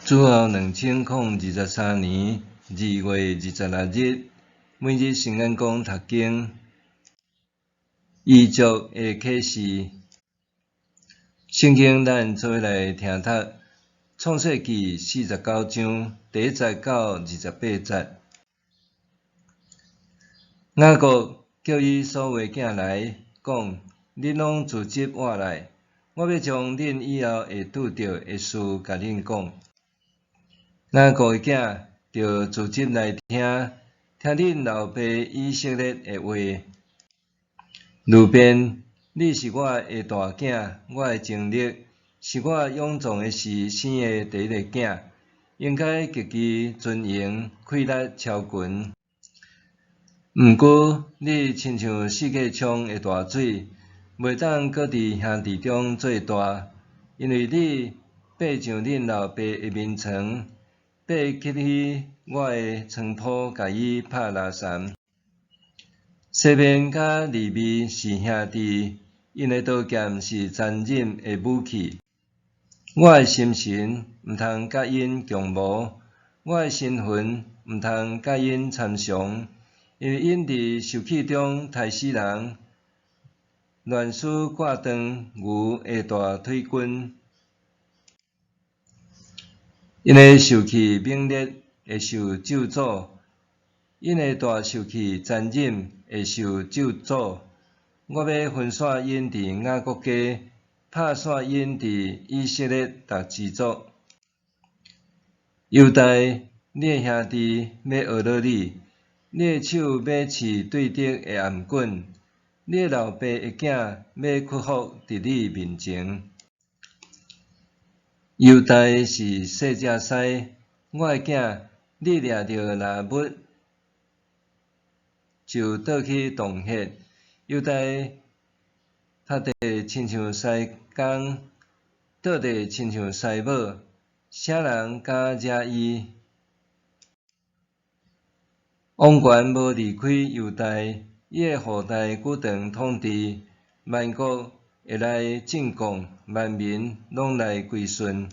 主後2023年2月26日，每日聖言講讀經，異族的啟示。聖經咱做伙來聽讀創世記49章第1節到28節。雅各叫伊所有的囝來講：恁攏聚集我來，我欲將恁以後會拄著的事共恁講。雅各的囝著聚集來聽，聽恁老爸以色列的話。流便，你是我的大囝，我的精力，是我勇壯的時生的第一个囝，應該極其尊榮，氣力超群。毋過，你親像四界涌的大水，袂當閣佇兄弟中做大，因為你爬上恁老爸的眠床，爬起去我的床鋪，共伊拍拉毘。西緬佮利未是兄弟，𪜶的刀劍是殘忍的武器。我的心神毋通佮𪜶共謀，我的身份毋通佮𪜶參詳，因為𪜶佇受氣中刣死人，亂使割斷牛的大腿筋。𪜶的受氣猛烈，會受咒詛；𪜶的大受氣殘忍，會受咒詛。我欲分散𪜶佇雅各家，拍散𪜶佇以色列逐支族。猶大，你的兄弟欲呵咾你，你的手欲飼對敵的頷頸，你的老爸的囝欲屈服佇你面前。猶大是細隻獅，我的囝，你掠著獵物就倒去洞穴。猶大趴地親像獅公，倒地親像獅母，啥人敢惹伊？王權無離開猶大，伊的後代久長統治，萬國會來進貢，萬民攏來歸順。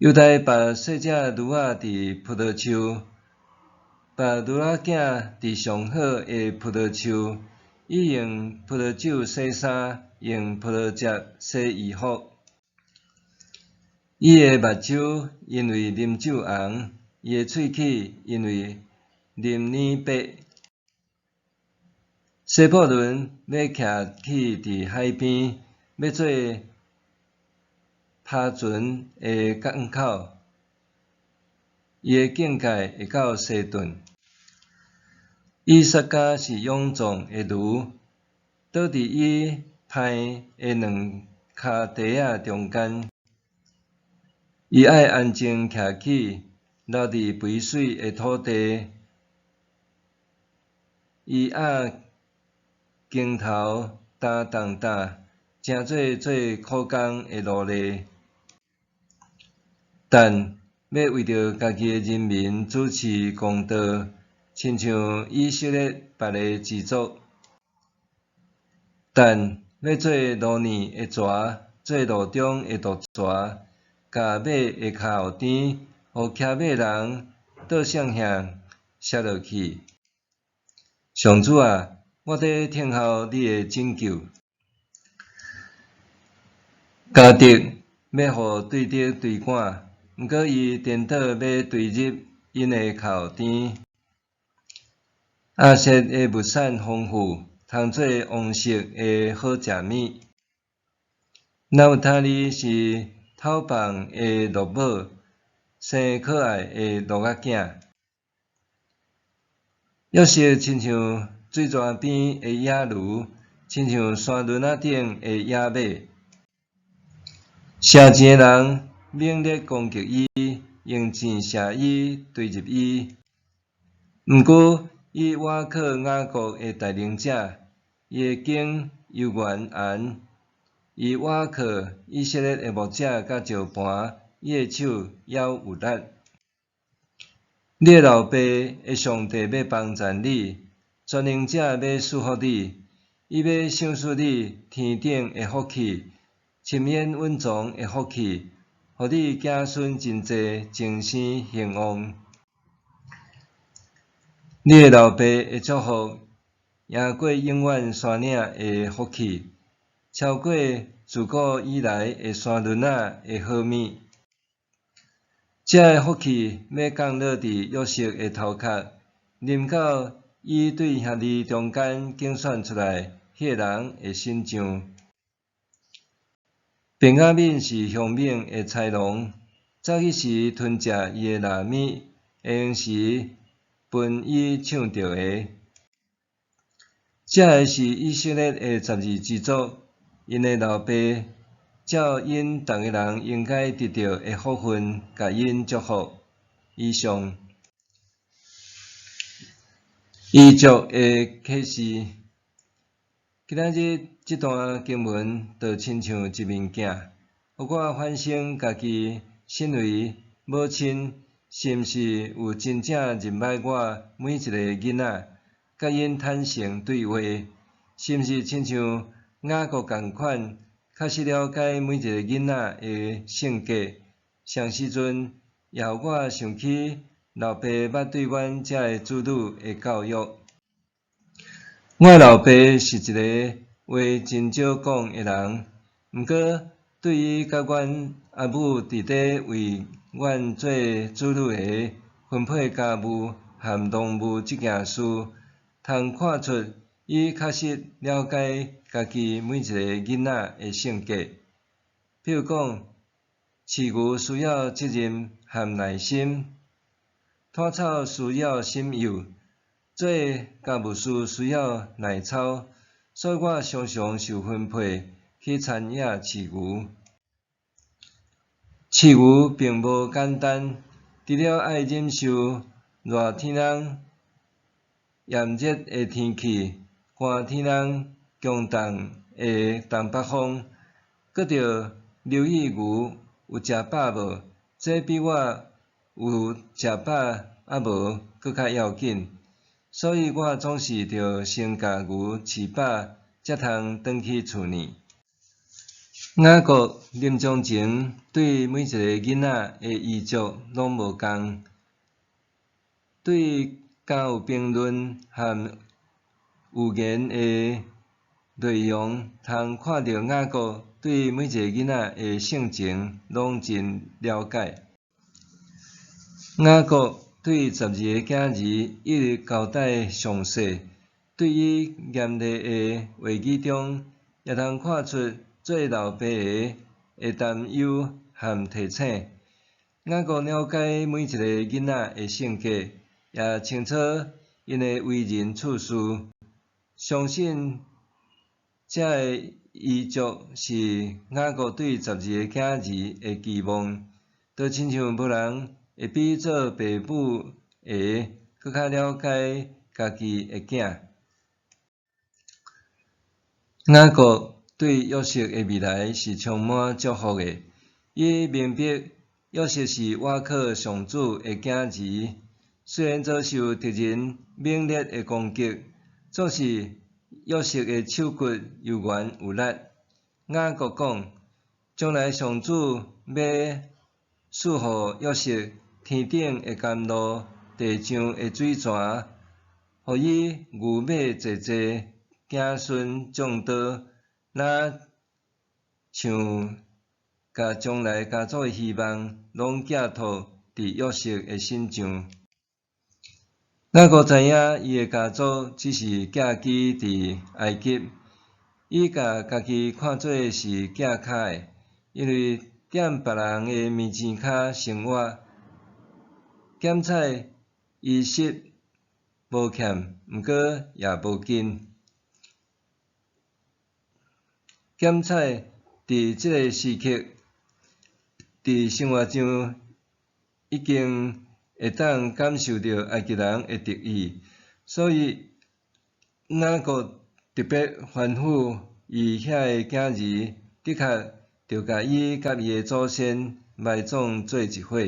猶大縛細隻驢仔佇葡萄樹，縛驢仔囝佇上好的葡萄樹，伊用葡萄酒洗衫，用葡萄汁洗衣服。伊的目睭因為啉酒紅，伊的喙齒因為啉奶白。西布倫欲徛起佇海邊，欲做帆船的港口，伊的境界會到西頓。以薩迦是勇壯的驢，倒佇伊刣的兩跤蹄仔中間。伊愛安靜徛起，留佇肥水的土地。伊仰肩頭擔重擔，成做做苦工的奴隸。但欲為著家己的人民主持公道，親像以色列別个支族。但欲做路躡的蛇，做路中的毒蛇，共馬的跤後邊，予騎馬人倒向向摔落去。上主啊，我佇等候你的拯救。迦得欲予對敵追趕，毋過伊顛倒欲追入𪜶的跤後邊。亞設的物產豐富，通做王室的好食物。拿弗他利是討放的駱母，生可愛的駱仔囝。約瑟親像水泉邊的野驢，親像山崙仔頂的野馬。射箭的人猛烈攻擊伊，用箭射伊，追入伊。毋過，伊倚靠雅各的大能者，伊的弓猶原紅。伊倚靠以色列的牧者佮石磐，伊的手猶有力。你的老爸的上帝欲幫贊你，全能者欲賜福你，伊欲賞賜你天頂的福氣，深淵蘊藏的福氣，予予你子孫真濟，終生興旺。你的老爸的祝福，贏過永遠山嶺的福氣，超過自古以來的山崙仔的好物。這个福氣欲降落佇約瑟的頭殼，臨到伊對兄弟中間揀選出來彼个人的身上。便雅憫是兇猛的豺狼，早起時吞食伊的獵物，下昏時分伊搶著的。這个是以色列的十二支族，𪜶的老爸照𪜶逐个人應該得著的福分，共𪜶祝福。以上。遺囑的啟示。今仔日這段經文就親像一面鏡，予我反省家己身為母親，是毋是有真正認捌我每一个囡仔，佮𪜶坦誠對話，是毋是親像雅各仝款，確實了解每一个囡仔的性格。啥時陣也予我想起老爸捌對阮遮个子女的教育。我老爸是一个話真少講的人，毋過對伊佮阮阿母佇咧為阮做子女的分配家務和農務這件事，通看出伊確實了解家己每一個囡仔的性格。譬如講，飼牛需要責任和耐心，拖草需要心幼，做家務事需要耐操，所以我常常受分配去田野飼牛。飼牛並無簡單，除了愛忍受熱天空、炎熱的天氣、寒天空、強凍的東北風，閣著留意牛有食飽無，這比我有食飽抑無閣較要緊。所以我總是著先共牛飼飽，才通轉去厝內。雅各臨終前對每一个囡仔的遺囑攏無仝，對敢有評論和預言的內容，通看著雅各對每一个囡仔的性情攏真了解。雅各對十二个囝兒一一交代詳細，對伊嚴厲的話語中，也通看出做老爸的的擔憂和提醒。雅各了解每一个囡仔的性格，也清楚𪜶的為人處事。相信這个遺囑是雅各對十二个囝兒的期望，就親像無人會比做爸母的閣較了解家己的囝。雅各對約瑟的未來是充滿祝福的，伊明白約瑟是倚靠上主的囝兒，雖然遭受敵人猛烈的攻擊，總是約瑟的手骨猶原有力。雅各講，將來上主欲賜予約瑟天頂的甘露，地上的水泉，予伊牛馬濟濟，子孫眾多，若像共將來家族的希望，攏寄託佇約瑟的身上。雅各知影伊的家族只是寄居佇埃及，伊共家己看做是寄跤的，因為踮別人的面前跤生活，減菜衣食無欠，毋過也無緊。減菜佇這个時刻，佇生活上已經會當感受著埃及人的敵意，所以雅各特別吩咐伊遐个囝兒，的確著共伊佮伊的祖先埋葬做一伙。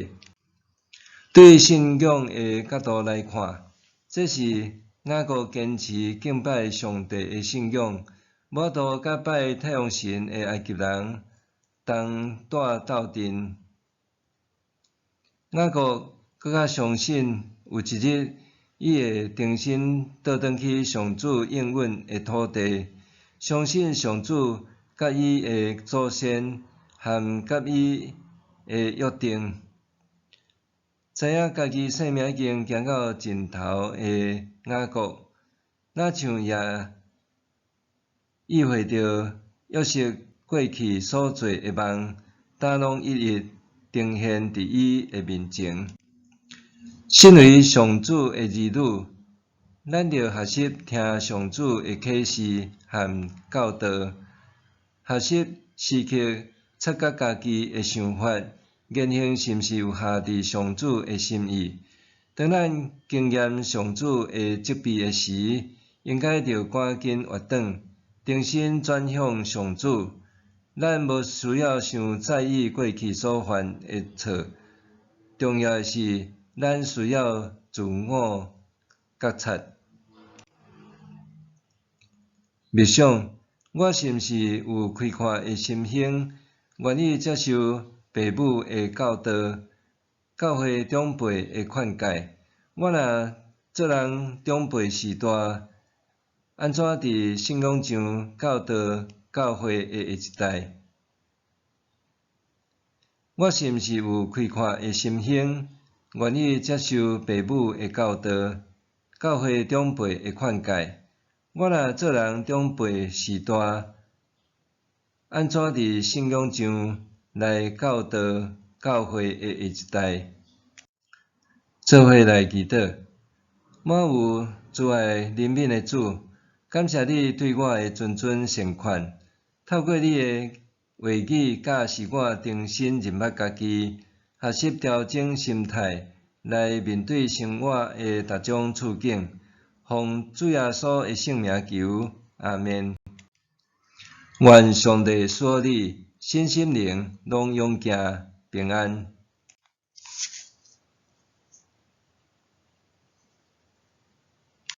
對信仰的角度來看，這是雅各堅持敬拜上帝的信仰，無法度佮拜太陽神的埃及人同蹛鬥陣。雅各閣較相信有一日，伊會重新倒轉去上主應允的土地，相信上主佮伊的祖先和佮伊的約定。知影家己性命已經行到盡頭的雅各，若像也意會著約瑟過去所做的夢，今攏一一呈現佇伊的面前。身為上主的兒女，咱著學習聽上主的啟示和教導，學習時刻察覺家己的想法、言行是毋是有合佇上主的心意。當咱經驗上主的責備的時，應該著趕緊回轉，重新轉向上主。咱無需要傷在意過去所犯的錯，重要的是咱需要自我覺察。默想，我是毋是有開闊的心胸，願意接受父母的教導、教會長輩的勸誡？我若做人長輩序大，按怎佇信仰上教導教會的下一代？我是毋是有開闊的心胸，願意接受父母的教導、教會長輩的勸誡？我若做人長輩序大，按怎佇信仰上來教導教會的下一代？做伙來祈禱，滿有慈愛憐憫的主，感謝你對我的諄諄善款，透過你的話語教示我重新認捌家己，學習調整心態來面對生活的逐種處境。奉主耶穌的聖名求，阿們。願上帝賜予你身心靈攏勇健平安。